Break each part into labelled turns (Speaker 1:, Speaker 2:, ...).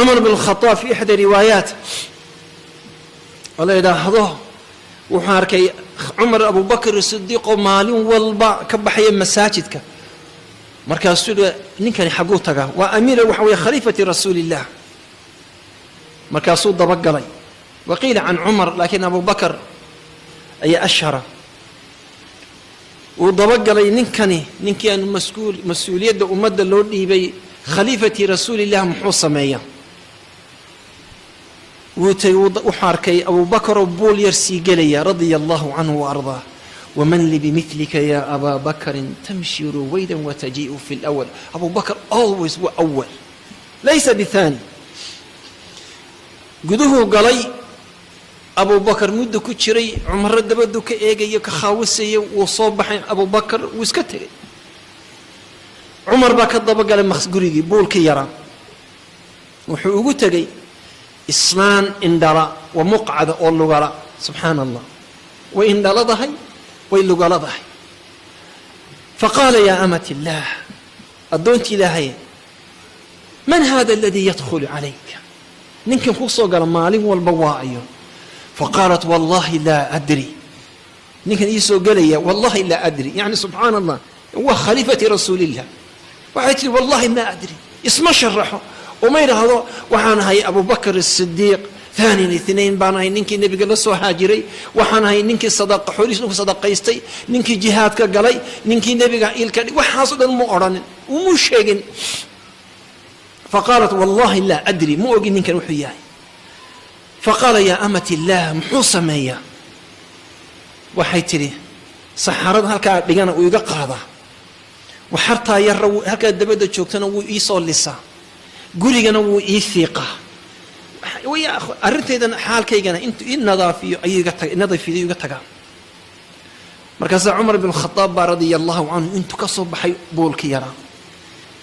Speaker 1: Cumar bin Khadaab fi ixda riwaayaat oo la yidhaahdo, wuxuu arkay Cumar Abubakr Sidiiqoo maalin walba ka baxaya masaajidka. Markaasuu yihi, "Ninkani xagguu tagaa?" Waa amiir, waxa weeye khaliifati rasuuliillah. Markaasuu dabagalay. Wa qiila can Cumar, laakiin Abu Bakar ayaa ashhara. Wuu dabagalay ninkani, ninkii aan masuul mas-uuliyadda ummadda loo dhiibay, khaliifati rasuulillah, muxuu sameeya? Wuu tegey, wuxuu arkay Abubakar oo buul yar sii gelaya, radia Allahu canhu wa ardaah. "Waman li bimilika ya abaa Bakrin, tamshi ruwaydan watajii'u fi lawal." Abu Bakr always waa awal, laysa bithani. Guduhuu galay Abu Bakar, muddo ku jiray. Cumaro dabadu ka eegayo, ka khaawisaya. Wuu soo baxay Abu Bakar, wuu iska tegey. Cumar baa ka dabagalay gurigii buulkii yaraa. Wuxuu ugu tegey islaan indhala wa muqcada oo lugala. Subxaana Allah, way indhaladahay, way lugaladahay. Faqaala, "Yaa amat illaah," addoontii Ilaahay, "man hada aladii yadkhulu calayka?" Ninkan kuu soo gala maalin walba waa ayo? Faqaalat, "Wallahi laa adri." Ninkan ii soo gelaya, wallahi laa adri. Yani subxaana Allah, waa khaliifati rasuulillah. Waxay tihi, "Wallahi maa adri." Isma sharaxo, uma idhaahdo, "Waxaan ahay Abu Bakr Asidiiq, thani ithnain baan ahay, ninkii Nebiga la soo haajiray, waxaan ahay ninkii sadaqa xoolihiis ku sadaqaystay, ninkii jihaadka galay, ninkii Nebiga ilka." Waxaasoo dhan mu odhanin, umuu sheegin. Faqaalat, "Wallahi laa adri," ma ogin ninkan wuxuu yahay. Faqaala, "Yaa amat illaah, muxuu sameeyaa?" Waxay tidhi, "Saxarada halkaa dhigana uu iga qaadaa, waxartaa yarra halkaa dabadda joogtana wuu iisoo lisaa, gurigana wuu ii fiiqaa, arrintaydana xaalkaygana intuu ii nadaafiyo ayuu iga taga, nadiifiyo iga tagaa." Markaasaa Cumar bin Khadaab baa, radia Allahu canhu, intuu ka soo baxay buulki yaraa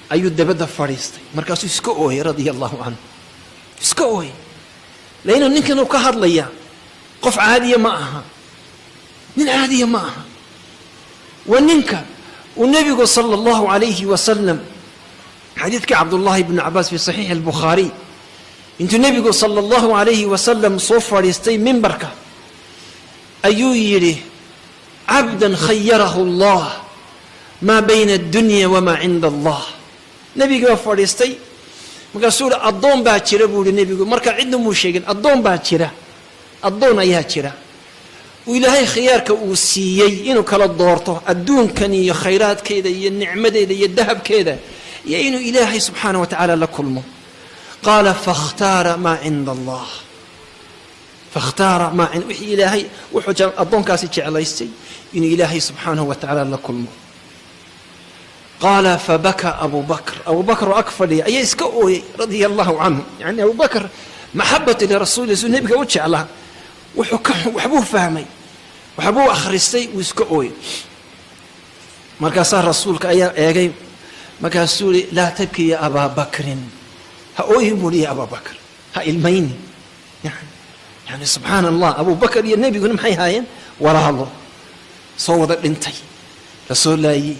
Speaker 1: ayuu dabadda fadhiistay. Markaasuu iska ooyay, radia Allahu canhu, iska ooyay, laino ninkan uu ka hadlaya qof caadiya ma aha, nin caadiya ma aha. Waa ninka uu Nebigu sala Allahu calayhi wasalam, xadiidkii Cabdullaahi bnu Cabaas fi saxiixi Albukhaariy, intuu Nebigu sala Allahu calayhi wasalam soo fadhiistay mimbarka ayuu yidhi, "Cabdan khayarahu Allah maa bayna addunya wamaa cinda Allah." Nebigi baa fadhiistay, markaasuu yihi, "Addoon baa jira," buu yihi Nebigu. Marka cidna muu sheegin. Addoon baa jira, addoon ayaa jira uu Ilaahay khiyaarka uu siiyey inuu kala doorto adduunkan iyo khayraadkeeda iyo nicmadeeda iyo dahabkeeda iyo inuu Ilaahay subxaana wa tacaala la kulmo. Qaala, "Fakhtaara maa cinda Allah." Fakhtaara maa wixii Ilaahay, wuxuu addoonkaasi jeclaystay inuu Ilaahay subxaanahu wa tacaala la kulmo. Qaala, "Fabaka Abu Bakr." Abu Bakr oo ag fadhiya ayaa iska ooyey, radia Allahu canhu. Yani Abu Bakr maxabati lirasuuli, suu Nebiga u jeclaa, wuxuu ka waxbuu fahmay, waxbuu akhristay, wuu iska ooyey. Markaasaa Rasuulka ayaa eegay, markaasuu yihi, "Laa tabki ya Abaa Bakrin," ha ooyin buu ya Abaa Bakr, ha ilmayni. Yani subxaana Allah, Abu Bakr iyo Nebiguna maxay haayeen? Walaalo soo wada dhintay, lasoo laayey,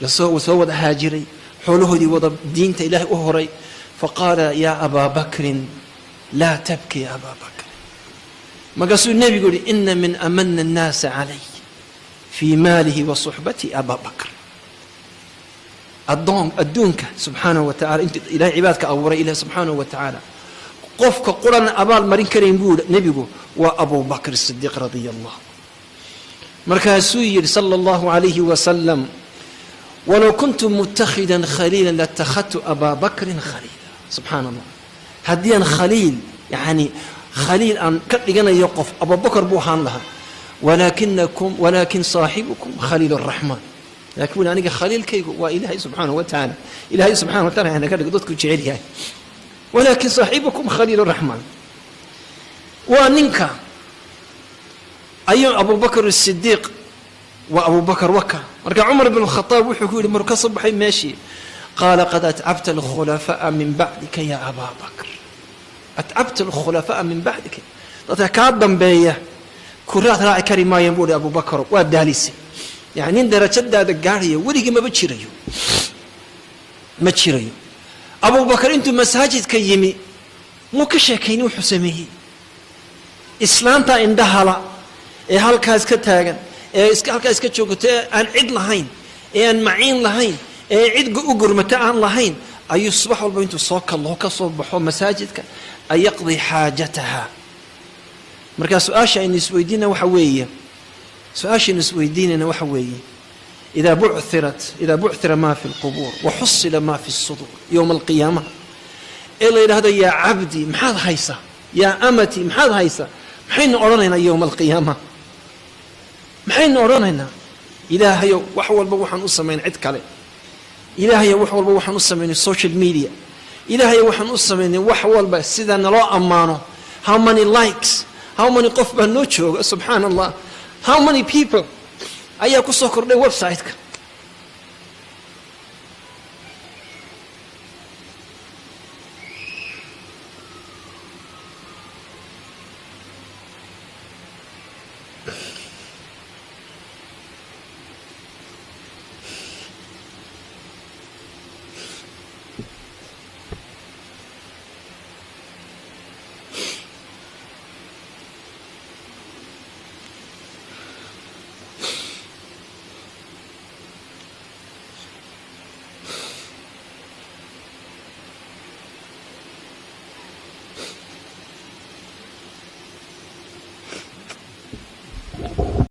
Speaker 1: lasoo soo wada haajiray, xoolahoodii wada diinta Ilaahay u horay. Faqaala, "Yaa Abaa Bakrin, laa tabki ya Abaa Bakrin." Markaasuu Nebigu yihi, "Ina min amana annaasa calay fii maalihi wa suxbati Abaa Bakr." Addoon adduunka subxaanahu wa tacala, intuu Ilahay cibaadka abuuray, Ilahi subxaanahu wa tacaala qofka qurana abaal marin karayn buu Nebigu waa Abu Bakr Sidiiq radia Allah. Markaasuu yidhi sala Allahu calayhi wasalam, "Walow kuntu mutakhidan khaliila latakhadtu Abaa Bakrin khaliila." Subxaana Allah, haddii aan khaliil, yani khaliil aan ka dhiganayo qof, Abubakar buu ahaan lahaa. "Walaakinakum, walaakin saaxibukum khaliil araxmaan." Laakiin weli aniga khaliilkaygu waa Ilaahay subxaanahu wa tacaala. Ilaahay subxana wa taala naga dhigo dadku jecel yahay. "Walaakin saaxibukum khaliil raxmaan." Waa ninka ayuu Abubakr Sidiiq, waa Abubakar waka. Marka Cumar bn Khadaab wuxuu ku yidhi maruu ka soo baxay meeshii, qaala, "Qad atcabta alkhulafaa'a min bacdika ya Abaa Bakr, atcabta alkhulafaa'a min bacdika." Dadka kaa dambeeya kuraad raaci kari maayeen, buu hi Abubakaro, waa daalisay. Yani nin darajadaada gaarhaya weligii maba jirayo, ma jirayo. Abubakar intuu masaajidka yimi Muu ka sheekaynin wuxuu sameeyey. Islaanta indhahala ee halkaas ka taagan, ee iska halkaa iska joogata, ee aan cid lahayn, ee aan maciin lahayn, ee cid u gurmata aan lahayn, ayuu subax walba intuu soo kalloho, ka soo baxo masaajidka, ay yaqdi xaajataha. Markaa su-aasha aynu isweydiinayna waxa weeye: إذا بعثر ما في القبور وحصل ما في الصدور، yowma alqiyaamaha ee la yidhahdo: "Yaa cabdi, maxaad haysaa? Yaa amati, maxaad haysaa?" Maxaynu odhanaynaa yowma alqiyaama? Maxaynu odhanaynaa? Ilaahayow, wax walba waxaan u samayn cid kale. Ilaahayow, wax walba waxaan u samaynay social media. Ilaahayow, waxaan u samaynay wax walba sida naloo ammaano. How many likes, how many qof baa noo jooga? Subxaan Allah, how many people ayaa ku soo kordhay website-ka?